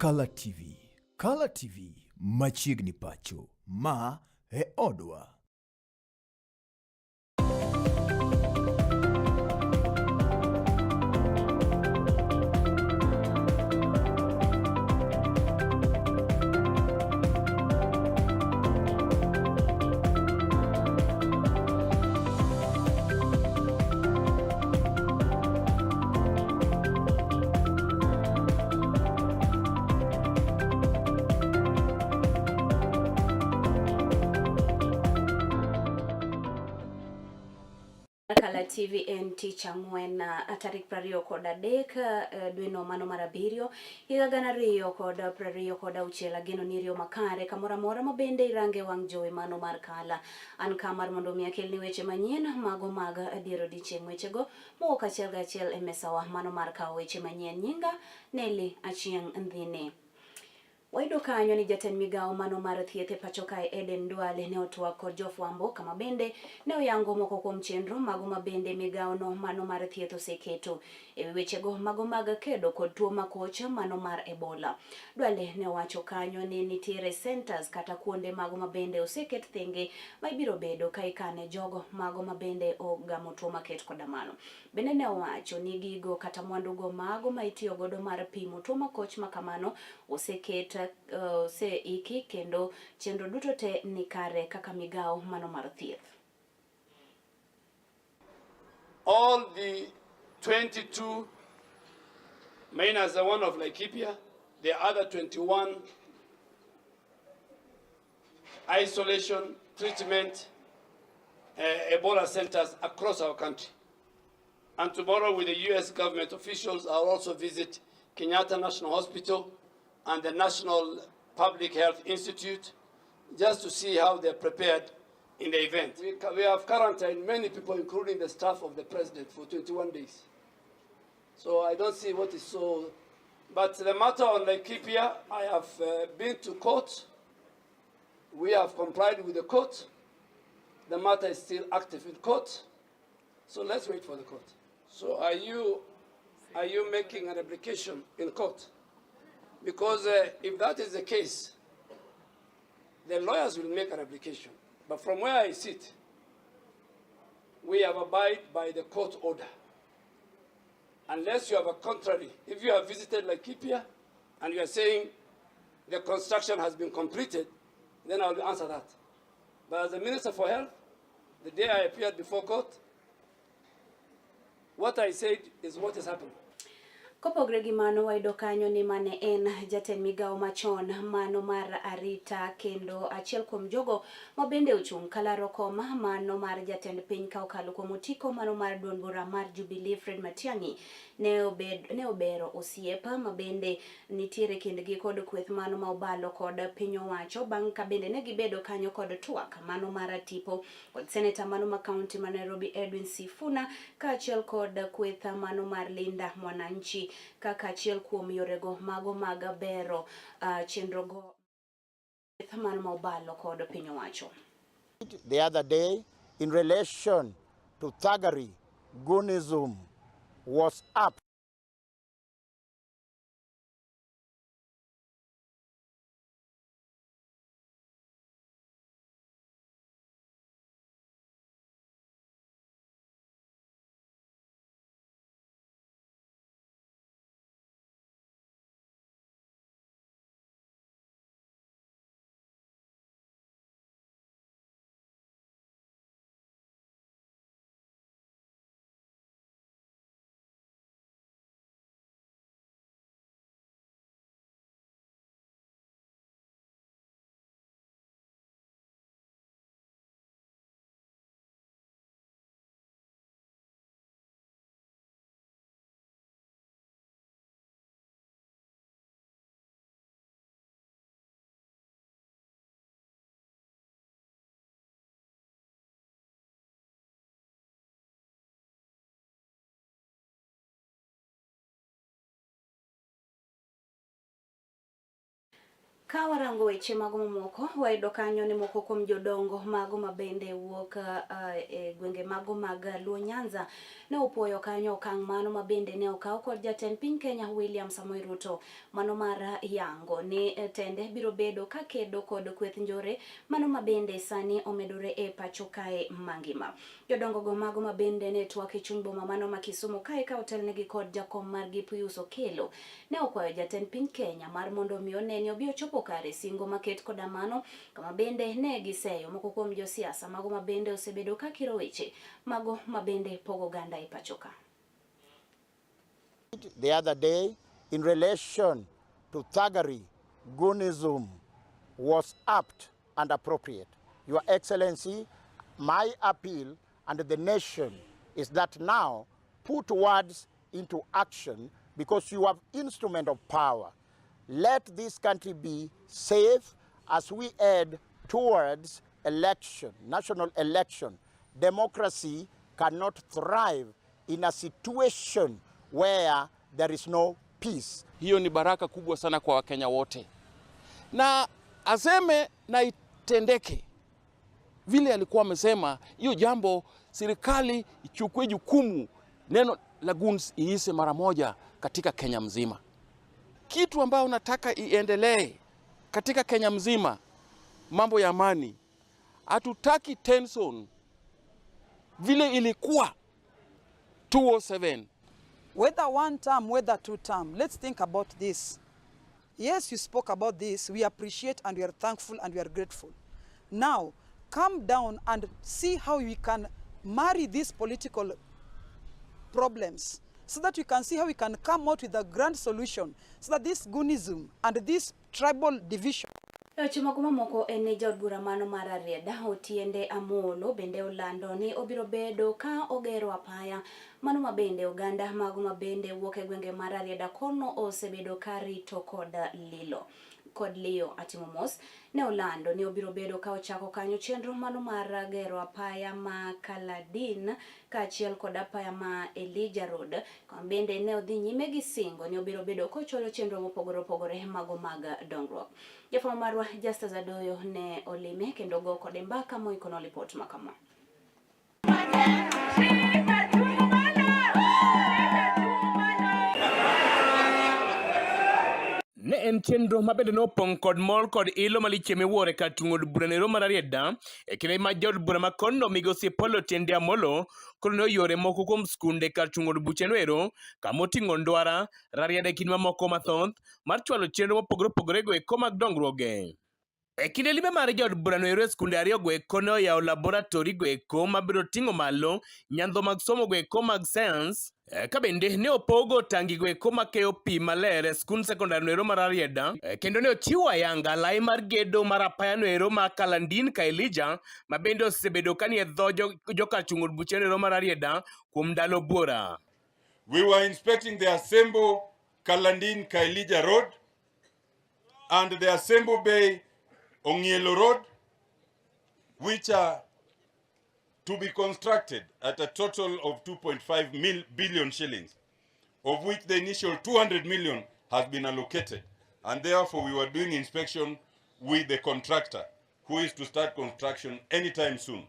Kala TV. Kala TV machiegni pacho. Ma e odwa. Kala TV en tich ang'wen tarik 23 dweno mano mar abiriyo higa 2026. Ageno ni riyo makare kamoro amora ma bende irange wang' jowi mano mar Kala. An ka mar mondo mi akelni weche manyien mago mag dier odiechieng', wechego mowuok achiel gachiel e mesawa mano mar kawo weche manyien. Nyinga Nelly Achieng' Ndhini. Wayudo kanyo ni jatend migawo mano mar thieth e pacho kae Eden Duale ne otwak kod jofwambo kama bende ne oyango moko kuom chenro mago ma bende migawo no mano mar thieth oseketo e wi wechego mago mag kedo kod tuo makoch mano mar Ebola. Duale ne owacho kanyo ni nitiere centers kata kuonde mago ma bende oseket thenge ma ibiro bedo ka ikane jogo mago ma bende ogamo tuo maket koda mano. Bende ne owacho ni gigo kata mwandugo mago ma itiyo godo mar pimo tuo makoch ma kamano oseket oseiki kendo chenro duto te ni kare kaka migawo mano mar thieth. All the 22 minus the one of Laikipia, the other 21 isolation, treatment, Ebola centers across our country. And tomorrow with the US government officials, I'll also visit Kenyatta National Hospital and the National Public Health Institute just to see how they're prepared in the event. We have quarantined many people, including the staff of the president, for 21 days. So I don't see what is so... But the matter on Laikipia, I have been to court. We have complied with the court. The matter is still active in court. So let's wait for the court. So are you making an application in court? Because if that is the case, the lawyers will make an application. But from where I sit, we have abide by the court order. Unless you have a contrary. If you have visited Laikipia and you are saying the construction has been completed, then I will answer that. But as the Minister for Health, the day I appeared before court, what I said is what is happening. Kopogre gi mano, wayudo kanyo ni mane en jatend migawo machon mano mar arita kendo achiel kuom jogo ma bende ochung' kalaro koma mano mar jatend piny ka okalo kuom otiko mano mar duond bura mar Jubilee Fred Matiang'i ne obero osiep ma bende nitiere kindgi kod kweth mano ma obalo kod piny owacho bang' ka bende ne gibedo kanyo kod twak mano mar tipo kod seneta mano ma kaunti ma Nairobi Edwin Sifuna kaachiel kod kweth mano mar Linda Mwananchi kaka achiel kuom yorego mago mag bero chenrogo mano ma obalo kod piny owacho. The other day, in relation to thuggery, goonism was up. Ka warango weche mago mamoko, wayudo kanyo ni moko kuom jodongo mago mabende wuok e gwenge mago mag Luo Nyanza ne opuoyo kanyo okang' mano mabende ne okaw kod jatend piny Kenya William Samoei Ruto mano mar yango ni tende biro bedo ka kedo kod kweth njore mano mabende sani omedore e pacho kae mangima. Jodongo go mago mabende ne twak e chuny boma mano ma Kisumu kae ka otelnegi kod jakom margi Pius Okello ne okwayo jatend piny Kenya mar mondo mi one ni obi ochopo kare singo maket koda mano kama bende ne giseyo moko kuom josiasa mago mabende osebedo ka kiro weche mago mabende pogo oganda e pacho ka. The other day, in relation to thuggery, goonism was apt and appropriate. Your Excellency, my appeal and the nation is that now put words into action because you have instrument of power. Let this country be safe as we head towards election, national election. Democracy cannot thrive in a situation where there is no peace. Hiyo ni baraka kubwa sana kwa Wakenya wote, na aseme na itendeke vile alikuwa amesema. Hiyo jambo serikali ichukue jukumu, neno la goons iishe mara moja katika Kenya mzima. Kitu ambayo nataka iendelee katika Kenya mzima, mambo ya amani. Hatutaki tension vile ilikuwa 207. Whether one term, whether two term, let's think about this. Yes, you spoke about this. We appreciate and we are thankful and we are grateful. Now, come down and see how we can marry these political problems so that we can see how we can come out with a grand solution so that this goonism and this tribal division E weche moko mamoko en ni jaod bura mano mar Rarieda Otiende Amolo bende olando ni obiro bedo ka ogero apaya mano mabende oganda mago mabende wuok e gwenge mar Rarieda kono osebedo ka rito kod lilo kod liyo atimo mos ne olando ni obiro bedo ka ochako kanyo chenro mano mar gero apaya ma Kaladin kaachiel kod apaya ma Elijah Road kama bende ne odhi nyime gi singo ni obiro bedo kochwalo chenro mopogore opogore mago mag dongruok. Jafwambo marwa Justus Adoyo ne olime kendo go kode mbaka moikono lipot makama. Ne en chenro ma bende nopong' kod mor kod ilo malich miwuoro e kar chung' od bura nero mar Rarieda e kinde ma jaod bura ma kono migosi Paul Otiende Amolo koro ne oyore moko kuom skunde kar chung' od bucheno ero kama oting'o Ndwara, Rarieda e kind mamoko mathoth mar chwalo chenro mopogore opogore go eko mag dongruoge. E kinde limbe mar jaod burano ero e skunde ariyo go eko ne oyawo laboratory go eko mabiro ting'o malo nyandho mag somo go eko mag sayans ka bende ne opogo tangi go eko makeyo pi maler e skund sekondar no ero mar Rarieda kendo ne ochiwo ayanga lai mar gedo mar apaya no ero ma Kalandin ka Elija ma bende osebedo ka nie dho joka chung' od bucheno ero mar Rarieda kuom ndalo buora. We were inspecting the Asembo Kalandin Kaelija Road and the Asembo Bay Ongielo Road, which are to be constructed at a total of 2.5 billion shillings, of which the initial 200 million has been allocated. And therefore, we were doing inspection with the contractor, who is to start construction anytime soon.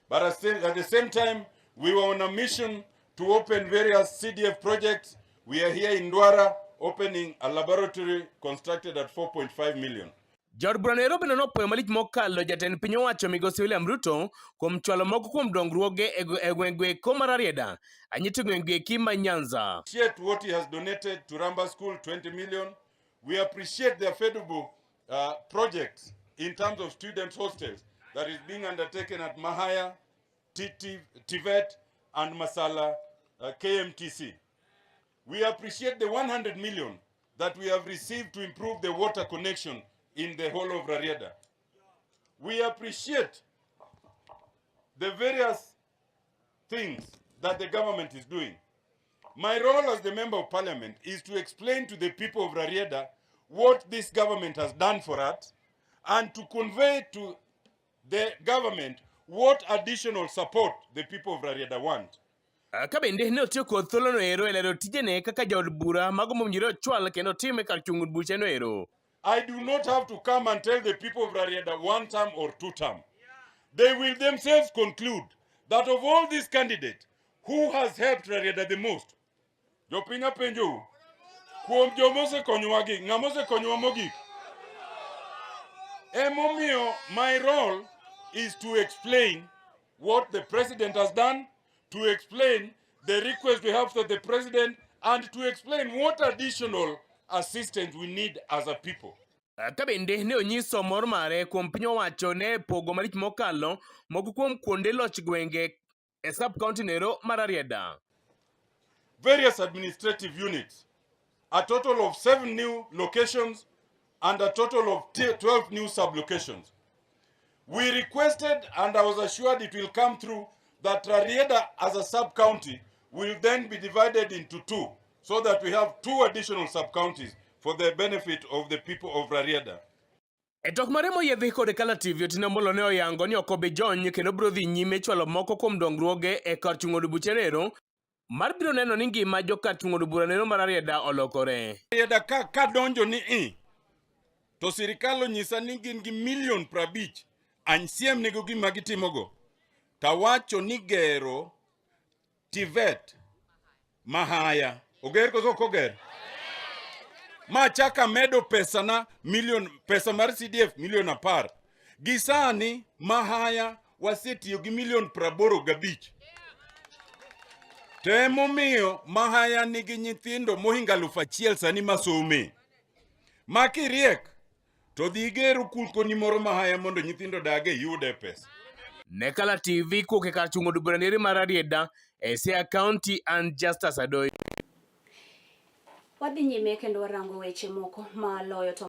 But at the same time, we were on a mission to open various CDF projects. We are here in Ndwara opening a laboratory constructed at 4.5 million. Jaod bura Nairobi no nopuoyo malich mokalo jatend piny owacho migosi William Ruto kuom chwalo moko kuom dongruoge e gweng' eko mar Rarieda, anyito gweng' eki ma Nyanza. Appreciate what he has donated to Ramba School, 20 million. We appreciate the affordable projects in terms of student hostels that is being undertaken at Mahaya, TVET, and Masala KMTC. We appreciate the 100 million that we have received to improve the water connection in the whole of Rarieda. We appreciate the various things that the government is doing. My role as the Member of Parliament is to explain to the people of Rarieda what this government has done for us and to convey to the government what additional support the people of Rarieda want. Ka bende ne otiyo kod thuolono ero e lero tijene kaka jaod bura mago mowinjore ochwal kendo tim e kar chung' od bucheno ero. I do not have to come and tell the people of Rarieda one term or two term. They will themselves conclude that of all these candidates, who has helped Rarieda the most? Jopiny apenjou, kuom joma osekonyowagi, ng'ama osekonyowa mogik? Emomiyo my role is to explain what the president has done, to explain the request we have for the president, and to explain what additional assistance we need as a people. Ka bende ne onyiso mor mare kuom piny owacho ne pogo malich mokalo moko kuom kuonde loch gwenge e sub county nero mar Rarieda. Various administrative units, a total of 7 new locations and a total of 12 new sub-locations. We requested, and I was assured it will come through, that Rarieda as a sub-county will then be divided into 2, so that we have 2 additional sub-counties for the benefit of the people of Rarieda. E tok mare moyiedhi kod Kala TV, Otiende Amollo ne oyango ni ok obi jony kendo biro dhi nyime chwalo moko kuom dongruoge e kar chung' od buche nero mar biro neno ni ngima jo kar chung' od bura nero mar Rarieda olokore. Rarieda ka donjo ni i, to sirikal onyisa ni gin gi milion 50, ansiem nego gima gitimogo. Tawacho ni gero TVET Mahaya. Oger koso ok oger? Ma chaka medo pesana milion, pesa mar CDF milion 10. Gi sani Mahaya wasetiyo gi milion 85. To emomiyo Mahaya nigi nyithindo mohingo 1000 sani masome. Ma kiriek to dhi iger okulkoni moro Mahaya mondo nyithindo dage yude pesa. Ne Kala TV kuok e kar chung' od bura neri mar Rarieda e Siaya County and Justus Adoyo. Wadhi nyime kendo warango weche moko maloyo to